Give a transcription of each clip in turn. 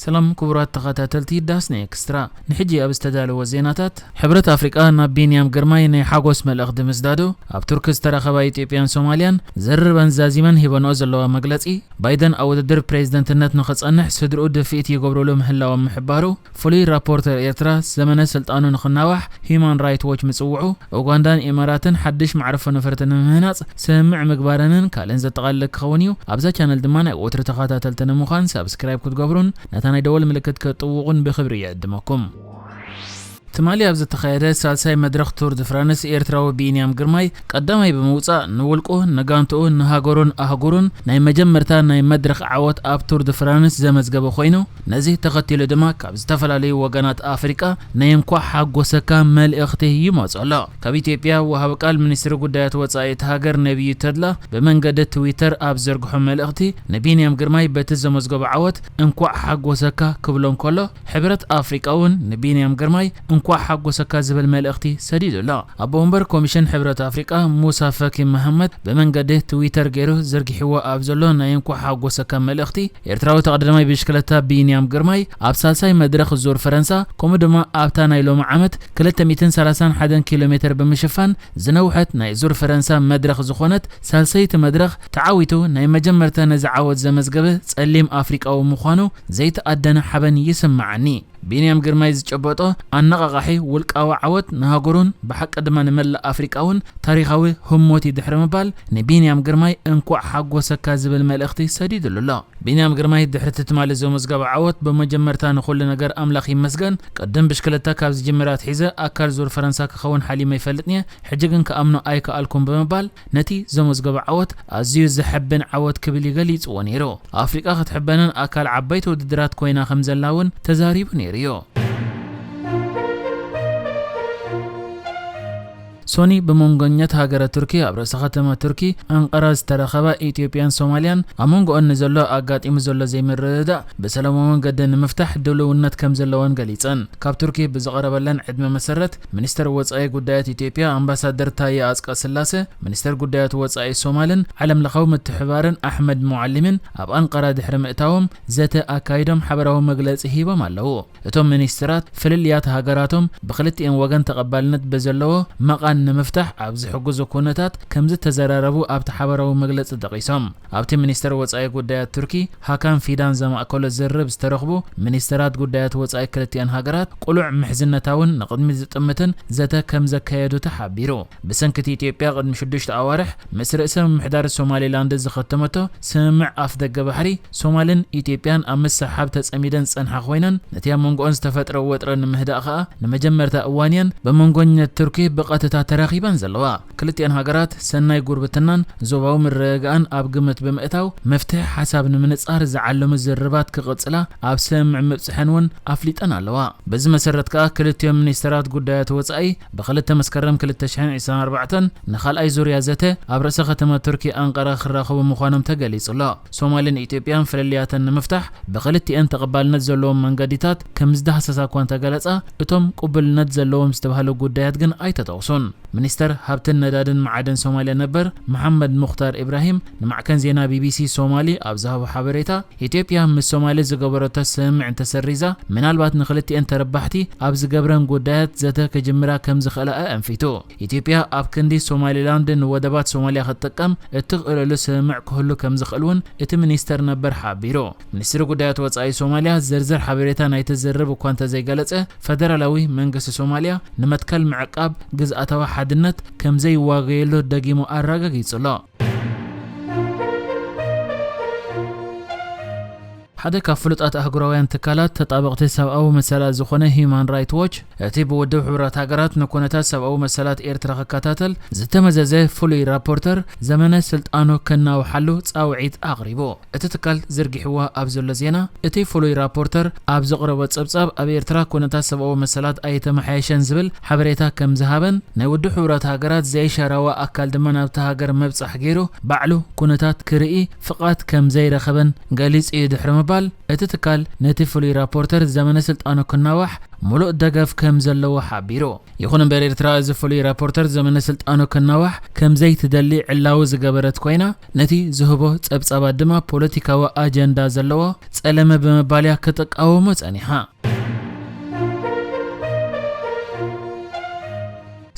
ሰላም ክቡራት ተኸታተልቲ ዳስና ኤክስትራ፣ ንሕጂ ኣብ ዝተዳለወ ዜናታት፣ ሕብረት ኣፍሪቃ ናብ ቢንያም ግርማይ ናይ ሓጎስ መልእኽቲ ምስዳዱ፣ ኣብ ቱርኪ ዝተረኸባ ኢትዮጵያን ሶማልያን ዘርበን ዛዚመን ሂበንኦ ዘለዋ መግለጺ፣ ባይደን ኣብ ውድድር ፕሬዝደንትነት ንኽጸንሕ ስድርኡ ድፍኢት ይገብሩሉ ምህላዎም ምሕባሩ፣ ፍሉይ ራፖርተር ኤርትራ ዘመነ ስልጣኑ ንኽናዋሕ ሂዩማን ራይት ዎች ምጽውዑ፣ ኡጋንዳን ኢማራትን ሓድሽ መዕርፎ ነፈርቲ ንምህናጽ ስምምዕ ምግባረንን ካልእን ዘጠቓልል ክኸውን እዩ። ኣብዛ ቻነል ድማ ናይ ወትሩ ተኸታተልቲ ንምዃን ሳብስክራይብ ክትገብሩን ነታ ናይ ደወል ምልክት ክትጥውቑን ብኽብሪ ይዕድመኩም። ትማሊ ኣብ ዝተኻየደ ሳልሳይ መድረኽ ቱር ድ ፍራንስ፣ ኤርትራዊ ቢንያም ግርማይ ቀዳማይ ብምውጻእ፣ ንውልቁ፣ ንጋንትኡ፣ ንሃገሩን ኣህጉሩን ናይ መጀመርታ ናይ መድረኽ ዓወት ኣብ ቱር ድ ፍራንስ ዘመዝገበ ኮይኑ፣ ነዚ ተኸቲሉ ድማ ካብ ዝተፈላለዩ ወገናት ኣፍሪቃ ናይ እንኳዕ ሓጎሰካ መልእኽቲ ይመጾ ኣሎ። ካብ ኢትዮጵያ ወሃቢ ቃል ሚኒስትሪ ጉዳያት ወጻኢ እቲ ሃገር ነቢዩ ተድላ ብመንገዲ ትዊተር ኣብ ዘርግሖ መልእኽቲ፣ ንቢንያም ግርማይ በቲ ዘመዝገቦ ዓወት እንኳዕ ሓጎሰካ ክብሎ እንከሎ፣ ሕብረት ኣፍሪቃ እውን ንቢንያም ግርማይ እንኳዕ ሓጎሰካ ዝብል መልእኽቲ ሰዲዱ ኣሎ። ኣቦ ወንበር ኮሚሽን ሕብረት ኣፍሪቃ ሙሳ ፈኪ መሃመት ብመንገዲ ትዊተር ገይሩ ዘርጊሕዎ ኣብ ዘሎ ናይ እንኳዕ ሓጎሰካ መልእኽቲ፣ ኤርትራዊ ተቐዳዳማይ ብሽክለታ ቢንያም ግርማይ ኣብ ሳልሳይ መድረኽ ዙር ፈረንሳ፣ ከምኡ ድማ ኣብታ ናይ ሎሚ ዓመት ክልተ ሚእትን ሰላሳን ሓደን ኪሎ ሜተር ብምሽፋን ዝነውሐት ናይ ዙር ፈረንሳ መድረኽ ዝኾነት ሳልሰይቲ መድረኽ ተዓዊቱ ናይ መጀመርታ ነዚ ዓወት ዘመዝገበ ጸሊም ኣፍሪቃዊ ምዃኑ ዘይተኣደነ ሓበን ይስምዓኒ። ቢንያም ግርማይ ዝጨበጦ ኣነቓቓሒ ውልቃዊ ዓወት ንሃገሩን ብሓቂ ድማ ንመላእ ኣፍሪቃ እውን ታሪኻዊ ህሞት እዩ ድሕሪ ምባል፣ ንቢንያም ግርማይ እንኳዕ ሓጎሰካ ዝብል መልእኽቲ ሰዲዱሉ ኣሎ። ቢንያም ግርማይ ድሕሪ እቲ ትማሊ ዘመዝገቦ ዓወት፣ ብመጀመርታ ንኹሉ ነገር ኣምላኽ ይመስገን። ቅድም ብሽክለታ ካብ ዝጅምር ኣትሒዘ ኣካል ዙር ፈረንሳ ክኸውን ሓሊመ ኣይፈልጥን እየ፣ ሕጂ ግን ክኣምኖ ኣይከኣልኩን ብምባል፣ ነቲ ዘመዝገቦ ዓወት ኣዝዩ ዘሐብን ዓወት ክብል እዩ ገሊጽዎ ነይሩ። ኣፍሪቃ ክትሕበንን ኣካል ዓበይቲ ውድድራት ኮይና ከም ዘላ እውን ተዛሪቡ ነይሩ እዩ። ሶኒ ብመንጎኛት ሃገረ ቱርኪ ኣብ ርእሰ ከተማ ቱርኪ ኣንቀራ ዝተረኸባ ኢትዮጵያን ሶማልያን ኣብ መንጎኦን ንዘሎ ኣጋጢሙ ዘሎ ዘይምርድዳእ ብሰላማዊ መንገዲ ንምፍታሕ ድልውነት ከም ዘለወን ገሊጸን። ካብ ቱርኪ ብዝቐረበለን ዕድመ መሰረት ሚኒስተር ወጻኢ ጉዳያት ኢትዮጵያ ኣምባሳደር ታየ ኣጽቀ ስላሰ፣ ሚኒስተር ጉዳያት ወጻኢ ሶማልን ዓለም ለኻዊ ምትሕባርን ኣሕመድ ሙዓሊምን ኣብ ኣንቀራ ድሕሪ ምእታዎም ዘተ ኣካይዶም ሓበራዊ መግለጺ ሂቦም ኣለዉ። እቶም ሚኒስትራት ፍልልያት ሃገራቶም ብክልቲኤን ወገን ተቐባልነት ብዘለዎ መቓን ንምፍታሕ ኣብ ዝሕግዙ ኩነታት ከምዝተዘራረቡ ኣብቲ ሓበራዊ መግለጺ ጠቒሶም። ኣብቲ ሚኒስተር ወጻኢ ጉዳያት ቱርኪ ሃካን ፊዳን ዘማእከሎ ዝርርብ ዝተረኽቡ ሚኒስተራት ጉዳያት ወጻኢ ክልቲኤን ሃገራት ቅሉዕ ምሕዝነታውን ንቕድሚት ዝጥምትን ዘተ ከም ዘካየዱ ተሓቢሩ። ብሰንኪ እቲ ኢትዮጵያ ቅድሚ ሽዱሽተ ኣዋርሕ ምስ ርእሰ ምምሕዳር ሶማሌላንድ ዝኸተመቶ ስምምዕ ኣፍ ደገ ባሕሪ፣ ሶማልን ኢትዮጵያን ኣብ ምስሕሓብ ተጸሚደን ዝጸንሓ ኮይነን፣ ነቲ ኣብ መንጎኦን ዝተፈጥረ ወጥሪ ንምህዳእ ከኣ ንመጀመርታ እዋን እየን ብመንጎኛት ቱርኪ ብቐጥታ ተራኺበን ዘለዋ። ክልቲኤን ሃገራት ሰናይ ጉርብትናን ዞባዊ ምርግጋእን ኣብ ግምት ብምእታው፣ መፍትሒ ሓሳብ ንምንጻር ዝዓለሙ ዝርርባት ክቕጽላ ኣብ ስምምዕ ምብጽሐን እውን ኣፍሊጠን ኣለዋ። በዚ መሰረት ከኣ ክልቲኦም ሚኒስተራት ጉዳያት ወጻኢ ብክልተ መስከረም ክልተ ሽሕን ዕስራን ኣርባዕተን ንኻልኣይ ዙርያ ዘተ ኣብ ርእሰ ከተማ ቱርኪ ኣንቀራ ክራኸቡ ምዃኖም ተገሊጹ ኣሎ። ሶማልን ኢትዮጵያን ፍልልያተን ንምፍታሕ ብክልቲኤን ተቐባልነት ዘለዎም መንገዲታት ከም ዝዳህሰሳ እኳ እንተገለጻ፣ እቶም ቅቡልነት ዘለዎም ዝተባህሉ ጉዳያት ግን ኣይተጠቕሱን። ሚኒስተር ሃብትን ነዳድን መዓድን ሶማልያ ነበር መሓመድ ሙኽታር ኢብራሂም ንማዕከን ዜና ቢቢሲ ሶማሊ ኣብ ዝሃቦ ሓበሬታ፣ ኢትዮጵያ ምስ ሶማሌ ዝገበረቶ ስምምዕ እንተሰሪዛ፣ ምናልባት ንክልቲኤን ተረባሕቲ ኣብ ዝገብረን ጉዳያት ዘተ ክጅምራ ከም ዝኽእላ ኣእንፊቱ። ኢትዮጵያ ኣብ ክንዲ ሶማሌላንድ ንወደባት ሶማልያ ክትጥቀም እትኽእለሉ ስምምዕ ክህሉ ከም ዝኽእል እውን እቲ ሚኒስተር ነበር ሓቢሩ። ሚኒስትሪ ጉዳያት ወጻኢ ሶማልያ ዝርዝር ሓበሬታ ናይቲ ዝርርብ እኳ እንተዘይገለጸ፣ ፈደራላዊ መንግስቲ ሶማልያ ንመትከል ምዕቃብ ግዝኣታዊ ሓድነት ከም ዘይዋገየሉ ደጊሙ ኣረጋጊጹ ኣሎ። ሓደ ካብ ፍሉጣት ኣህጉራውያን ትካላት ተጣበቕቲ ሰብኣዊ መሰላት ዝኾነ ሂዩማን ራይት ዎች፣ እቲ ብውድብ ሕቡራት ሃገራት ንኩነታት ሰብኣዊ መሰላት ኤርትራ ክከታተል ዝተመዘዘ ፍሉይ ራፖርተር ዘመነ ስልጣኑ ከናውሓሉ ጻውዒት ኣቕሪቡ። እቲ ትካል ዘርጊሕዎ ኣብ ዘሎ ዜና፣ እቲ ፍሉይ ራፖርተር ኣብ ዘቕረቦ ጸብጻብ፣ ኣብ ኤርትራ ኩነታት ሰብኣዊ መሰላት ኣይተመሓየሸን ዝብል ሓበሬታ ከም ዝሃበን፣ ናይ ውድብ ሕቡራት ሃገራት ዘይሻራዊ ኣካል ድማ ናብታ ሃገር ምብጻሕ ገይሩ ባዕሉ ኩነታት ክርኢ ፍቓድ ከም ዘይረኸበን ገሊጹ እዩ ድሕሪ ምባል፣ ብምባል፣ እቲ ትካል ነቲ ፍሉይ ራፖርተር ዘመነ ስልጣኑ ክናዋሕ ምሉእ ደገፍ ከም ዘለዎ ሓቢሩ። ይኹን እምበር፣ ኤርትራ እዚ ፍሉይ ራፖርተር ዘመነ ስልጣኑ ክናዋሕ ከም ዘይትደሊ ዕላዊ ዝገበረት ኮይና፣ ነቲ ዝህቦ ጸብጻባት ድማ ፖለቲካዊ ኣጀንዳ ዘለዎ ጸለመ ብምባል እያ ክትቃወሞ ጸኒሓ።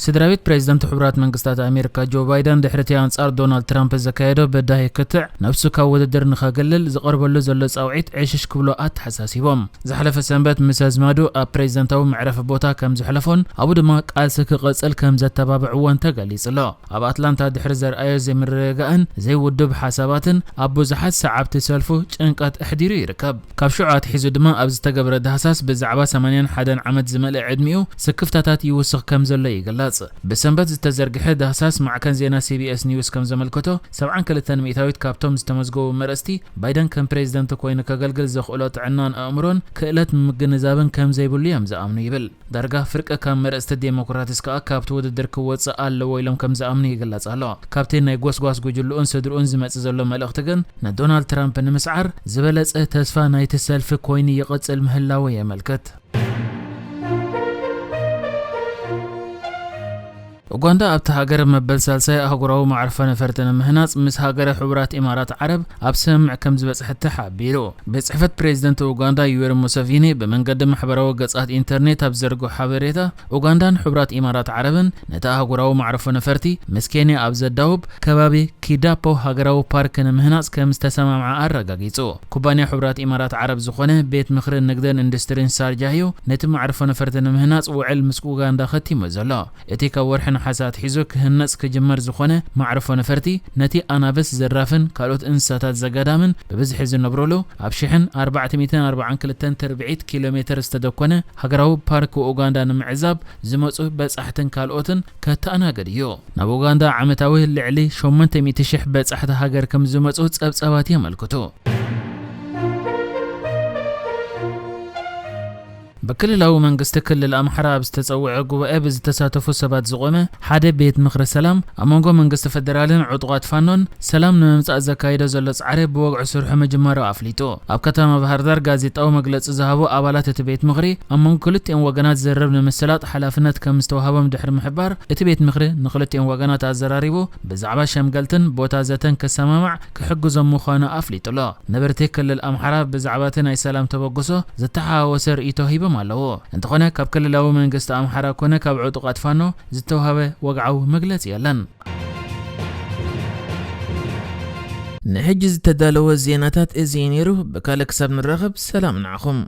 ስድራ ቤት ፕሬዚደንት ሕቡራት መንግስታት ኣሜሪካ ጆ ባይደን፣ ድሕሪ እቲ ኣንጻር ዶናልድ ትራምፕ ዘካየዶ በዳሂ ክትዕ፣ ነብሱ ካብ ውድድር ንኸግልል ዝቐርበሉ ዘሎ ጻውዒት ዕሽሽ ክብሎ ኣተሓሳሲቦም። ዝሓለፈ ሰንበት ምስ ኣዝማዱ ኣብ ፕሬዚደንታዊ መዕረፊ ቦታ ከም ዘሕለፎን ኣብኡ ድማ ቃልሲ ክቐጽል ከም ዘተባብዕዎን ተገሊጹ ኣሎ። ኣብ ኣትላንታ ድሕሪ ዘርኣዮ ዘይምርግጋእን ዘይውዱብ ሓሳባትን ኣብ ብዙሓት ሰዓብቲ ሰልፉ ጭንቀት ኣሕዲሩ ይርከብ። ካብ ሽዑ ኣትሒዙ ድማ ኣብ ዝተገብረ ዳህሳስ ብዛዕባ ሰማንያን ሓደን ዓመት ዝመልአ ዕድሚኡ ስክፍታታት ይውስኽ ከም ዘሎ ይግለጽ። ብሰንበት ዝተዘርግሐ ዳህሳስ ማዕከን ዜና ሲ ቢ ኤስ ኒውስ ከም ዘመልከቶ፣ ሰብዓን ክልተን ሚእታዊት ካብቶም ዝተመዝገቡ መረጽቲ ባይደን ከም ፕሬዚደንት ኮይኑ ከገልግል ዘኽእሎ ጥዕናን ኣእምሮን ክእለት ምግንዛብን ከም ዘይብሉ እዮም ዝኣምኑ ይብል። ዳርጋ ፍርቂ ካብ መረጽቲ ዴሞክራትስ ከኣ ካብቲ ውድድር ክወጽእ ኣለዎ ኢሎም ከም ዝኣምኑ ይግለጽ ኣሎ። ካብቲ ናይ ጎስጓስ ጉጅልኡን ስድርኡን ዝመጽእ ዘሎ መልእኽቲ ግን፣ ንዶናልድ ትራምፕ ንምስዓር ዝበለጸ ተስፋ ናይቲ ሰልፊ ኮይኑ ይቕጽል ምህላዉ የመልክት። ኡጋንዳ ኣብቲ ሃገር መበል ሳልሳይ ኣህጉራዊ መዕርፎ ነፈርቲ ንምህናጽ ምስ ሃገረ ሕቡራት ኢማራት ዓረብ ኣብ ስምምዕ ከም ዝበጽሐት ተሓቢሩ። ቤት ጽሕፈት ፕሬዚደንት ኡጋንዳ ዩዌሪ ሙሰቪኒ ብመንገዲ ማሕበራዊ ገጻት ኢንተርኔት ኣብ ዘርግሖ ሓበሬታ፣ ኡጋንዳን ሕቡራት ኢማራት ዓረብን ነቲ ኣህጉራዊ መዕርፎ ነፈርቲ ምስ ኬንያ ኣብ ዘዳውብ ከባቢ ኪዳፖ ሃገራዊ ፓርክ ንምህናጽ ከም ዝተሰማምዓ ኣረጋጊጹ። ኩባንያ ሕቡራት ኢማራት ዓረብ ዝኾነ ቤት ምኽሪ ንግድን ኢንዱስትሪን ሳርጃ ህዩ ነቲ መዕርፎ ነፈርቲ ንምህናጽ ውዕል ምስ ኡጋንዳ ከቲሙ ዘሎ። እቲ ካብ ወርሒ ነሓሰ ኣትሒዙ ክህነጽ ክጅመር ዝኾነ መዕርፎ ነፈርቲ፣ ነቲ ኣናብስ፣ ዘራፍን ካልኦት እንስሳታት ዘገዳምን ብብዝሒ ዝነብሩሉ፣ ኣብ ሽሕን ኣርባዕተ ሚእትን ኣርባዓን ክልተን ትርብዒት ኪሎ ሜተር ዝተደኮነ ሃገራዊ ፓርክ ኡጋንዳ ንምዕዛብ ዝመጹ በጻሕትን ካልኦትን ከተኣናግድ እዩ። ናብ ኡጋንዳ ዓመታዊ ልዕሊ ሸሞንተ ሚእቲ ሽሕ በጻሕቲ ሃገር ከም ዝመጹ ጸብጻባት የመልክቱ። ብክልላዊ መንግስቲ ክልል ኣምሓራ ኣብ ዝተጸውዐ ጉባኤ ብዝተሳተፉ ሰባት ዝቖመ ሓደ ቤት ምኽሪ ሰላም፣ ኣብ መንጎ መንግስቲ ፈደራልን ዕጡቓት ፋኖን ሰላም ንምምጻእ ዘካይዶ ዘሎ ጻዕሪ ብወግዒ ስርሑ ምጅማሩ ኣፍሊጡ። ኣብ ከተማ ባህር ዳር ጋዜጣዊ መግለጺ ዝሃቡ ኣባላት እቲ ቤት ምኽሪ፣ ኣብ መንጎ ክልቲኦም ወገናት ዘረብ ንምስላጥ ሓላፍነት ከም ዝተዋህቦም ድሕሪ ምሕባር፣ እቲ ቤት ምኽሪ ንክልቲኦም ወገናት ኣዘራሪቡ ብዛዕባ ሸምገልትን ቦታ ዘተን ክሰማማዕ ክሕግዞም ምዃኑ ኣፍሊጡ ኣሎ። ነበርቲ ክልል ኣምሓራ ብዛዕባ እቲ ናይ ሰላም ተበግሶ ዝተሓዋወሰ ርእይቶ ሂቦም ኣለዉ። እንተኾነ፣ ካብ ክልላዊ መንግስቲ ኣምሓራ ኮነ ካብ ዕጡቓት ፋኖ ዝተዋህበ ወግዓዊ መግለጺ የለን። ንሕጂ ዝተዳለወ ዜናታት እዚ እዩ ነይሩ። ብካልእ ክሳብ ንራኸብ፣ ሰላም ንዓኹም።